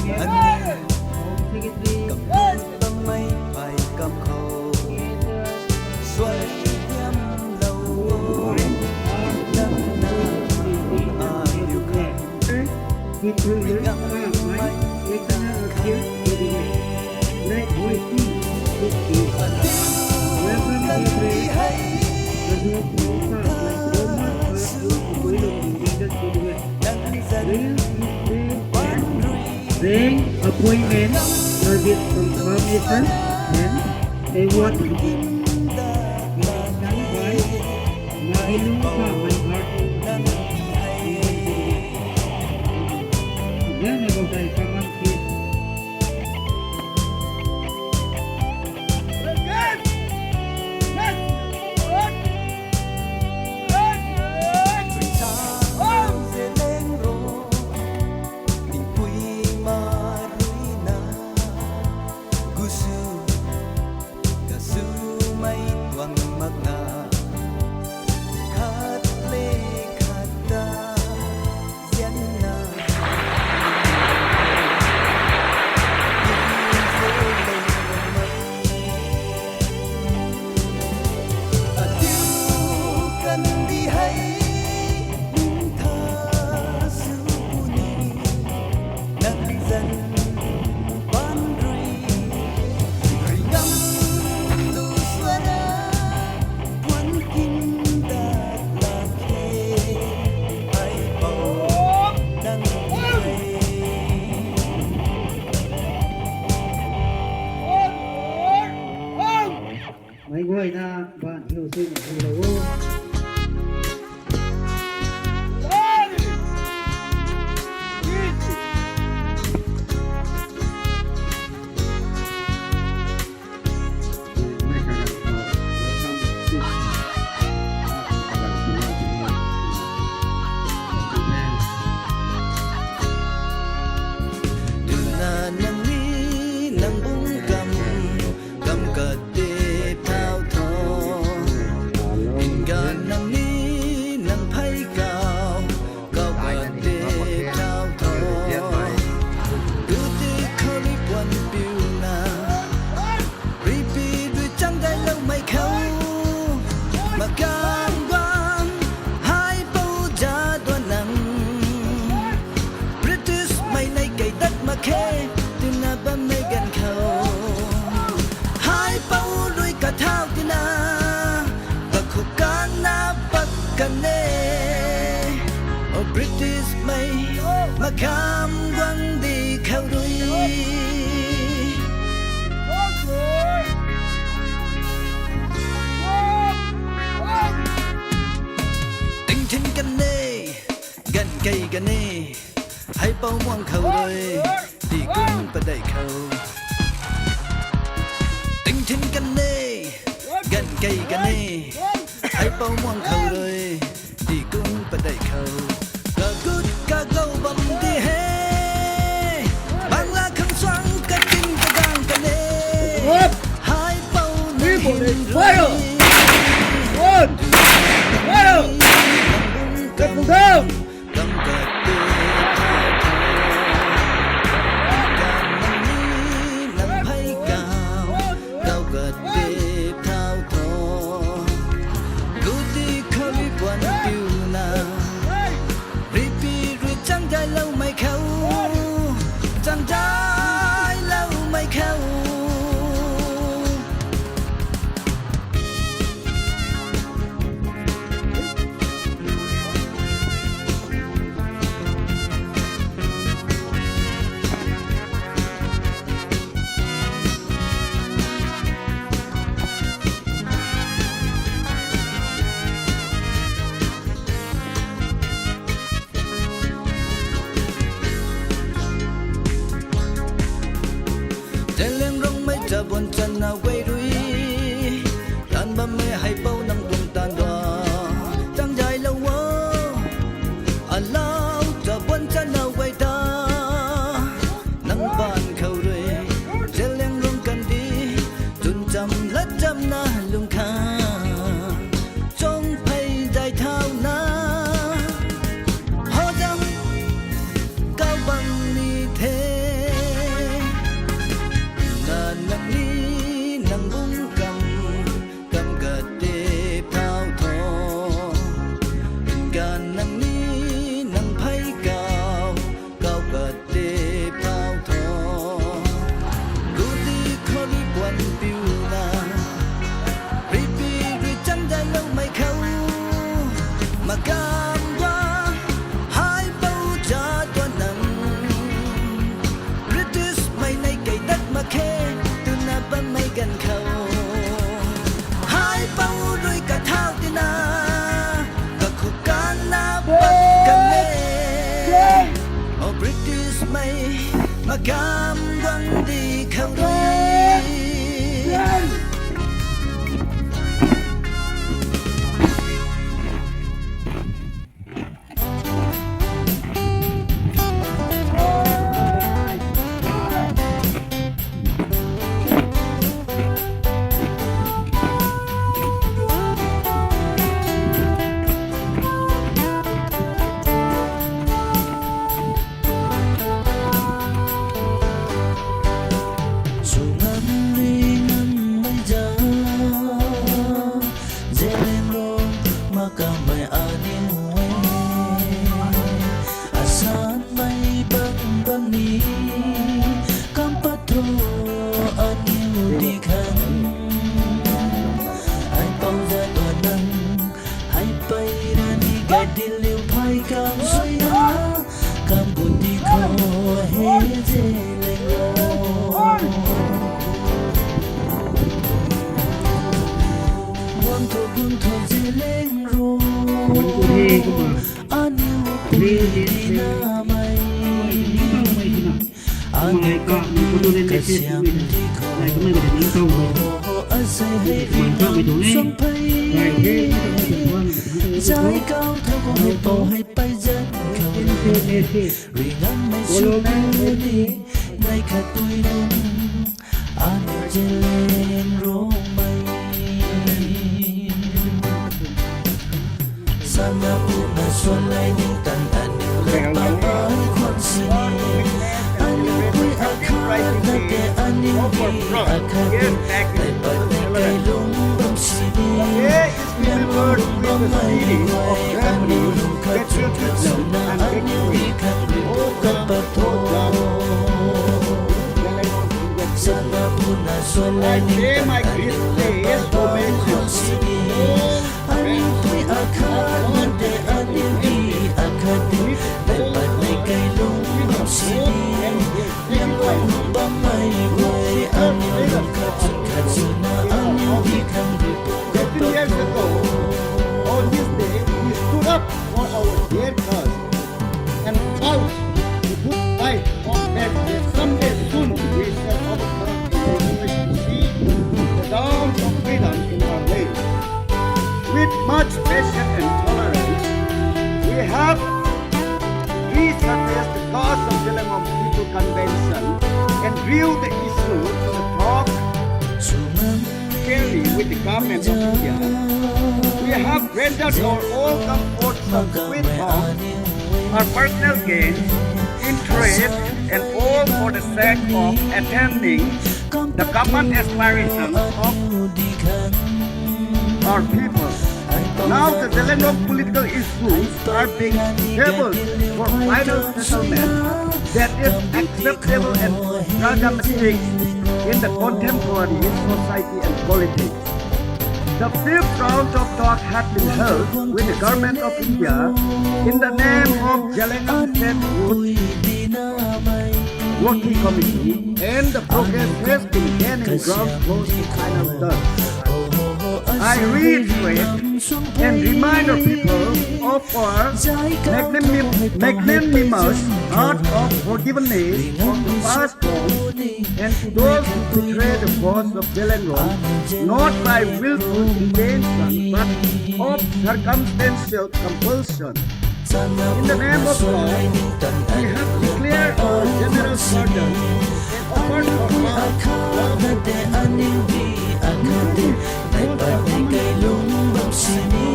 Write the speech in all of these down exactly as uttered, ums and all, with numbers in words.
Secretary, kam bammei phay kam khou suai hiam lou o, nang na ai liu kha. Controller, ah, my, external appeal, let me see, let me see. Welcome, Controller. Rank, appointment, service confirmation, and award. Done by Mahilu Khamai Bharti. Then I will say, come on, please. Khat le khat ta zianna. Atiu kandi hei, ning tha sw ni, nang zan pan rui, rui ngam lu swana, puan kin dat lak khe, ai pou nang hei. Mei guayna ban hiu sin hiu lou o. Tuna nang ni nang bung kam, kam kat tip thau tho. Ningga nang ni nang phey kau, kau kat tip thau tho. Kuti khou rui puan piuna, rui pi rui chang gay lou mei khou, makam guang hai pou za duan nang. British mei nei kei dat mak khe, tina bammei ganv khou. Hai pou rui kathau tina, kakhou kana pat kan e. O British mei, makam guang di khou rui. Ting thin kan e, ganv kei kan e, hai pou muang khou rui, di kun padeih khou. Ting thin kan e, ganv kei kan e, hai pou muang khou rui, di kun padeih khou. Kagut kagou bam di he, Bangla khang suang katin kagang kan e. Hai pou nang hin rui. Kam kat tip thau tho. Nang ni nang phey kau, kau kat tip thau tho. Kuti khou rui puan piuna, rui pi rui chang gay lou mei khou, chang gay lou mei khou. Zeliangrong mei chabuan chana guay rui, tan bammei hai pou nang tuang tan dua, chang zay lou o, alau chabuan chana guay ta, nang paan khou rui, Zeliangrong kandi, chwn cham lat chamna lung kha, chong phey zay thauna, ho zam, kau bam ni the. Kam gang di khang rui. Sw ngam ri ngam mei za, Zeliangrong makamei aniu e. Asanmei bam bam ni, kam pat tho aniu di khang. Ai pou za tuang nang, ai pey ra ni gadiliu phey kam sui na, kam bu di khou he Zeliangrong. Guang tho, guang tho Zeliangrong. Aniu pui di na mei. Aniu kasiam di khou. Asei hei ri ngam suang phey. Zai kau tho khou hei pou hei pey zan khou. Ri ngam mei sw ni, nai khat tui nung. Aniu Zeliangrong mei. Sana puna suan lai ningtan aniu lat pa bai khwan sini. Aniu pui akhat na te aniu di akhat te. Lai pat nei kai lung bam sini. Lam lung bam mei guay aniu lung khat chun khat swna aniu di khang ri pu khat pat tho. Sana puna suan lai ningtan aniu lat pa bai khwan sini. Aniu pui akhat na te aniu di akhat te. Lai pat nei kai lung bam sini. Lam lung bam mei guay aniu lung khat chun khat swna aniu di khang ri pu khat pat tho. On this day, we stood up for our dear cause and vowed to put life on earth that someday soon we shall overcome and rejoice to see the dawn of freedom in our land. With much patience and tolerance, we have resurfaced the cause of Zeliangrong People Convention and drew the issue to the talk fairly with the government of India. We have rendered our all comfort, sweet home, our personal gain, interest, and all for the sake of attaining the common aspirations of our people. Now the Zeliangrong political issues are being tabled for final settlement that is acceptable and pragmatic in the contemporary society and politics. The fifth round of talk had been held with the Government of India in the name of Zeliangrong Statehood Working Committee, and the progress has been gaining ground close to final touch. I reiterate and remind the people of our magnanimous heart of forgiveness of the past wrongs and to those who betray the cause of Zeliangrong, not by willful intention, but of circumstantial compulsion. In the name of God, we have declared our general pardon and offered our vows of love. Aniu di akhat te, nai pat nai kai lung bam sini.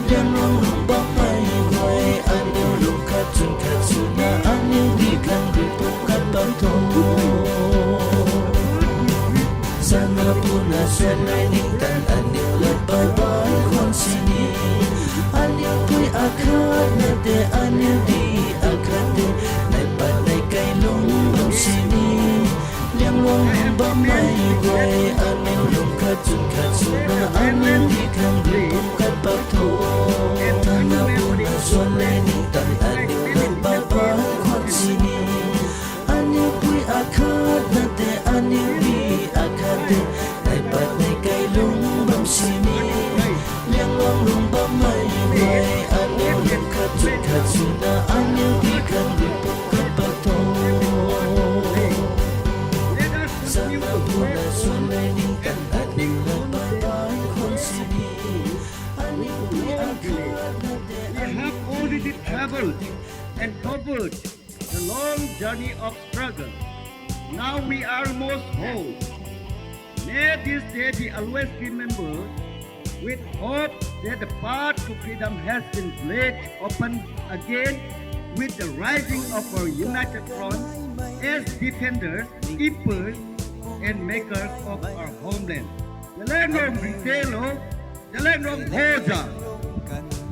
Liang lung bam mei guay, aniu lung khat chun khat swna, aniu di khang ri pu khat pat tho. Sana puna suan lai ningtan aniu lat pa bai khwan sini. Aniu pui akhat na te, aniu di akhat te, nai pat nai kai lung bam sini. Liang lung bam mei guay, aniu lung khat chun khat swna, aniu di khang ri pu khat pat tho. Sana puna suan lai ningtan aniu lat pa bai khwan sini. Aniu pui akhat na te, aniu di akhat te, nai pat nai kai lung bam sini. Liang lung bam mei guay, aniu lung khat chun khat swna, aniu di khang ri pu khat pat tho. We have already traveled and covered the long journey of struggle. Now we are almost home. May this day be always remembered with hope that the path to freedom has been laid open again with the rising of our united front as defenders, keepers, and makers of our homeland. Zeliangrong retail ho, Zeliangrong hoja.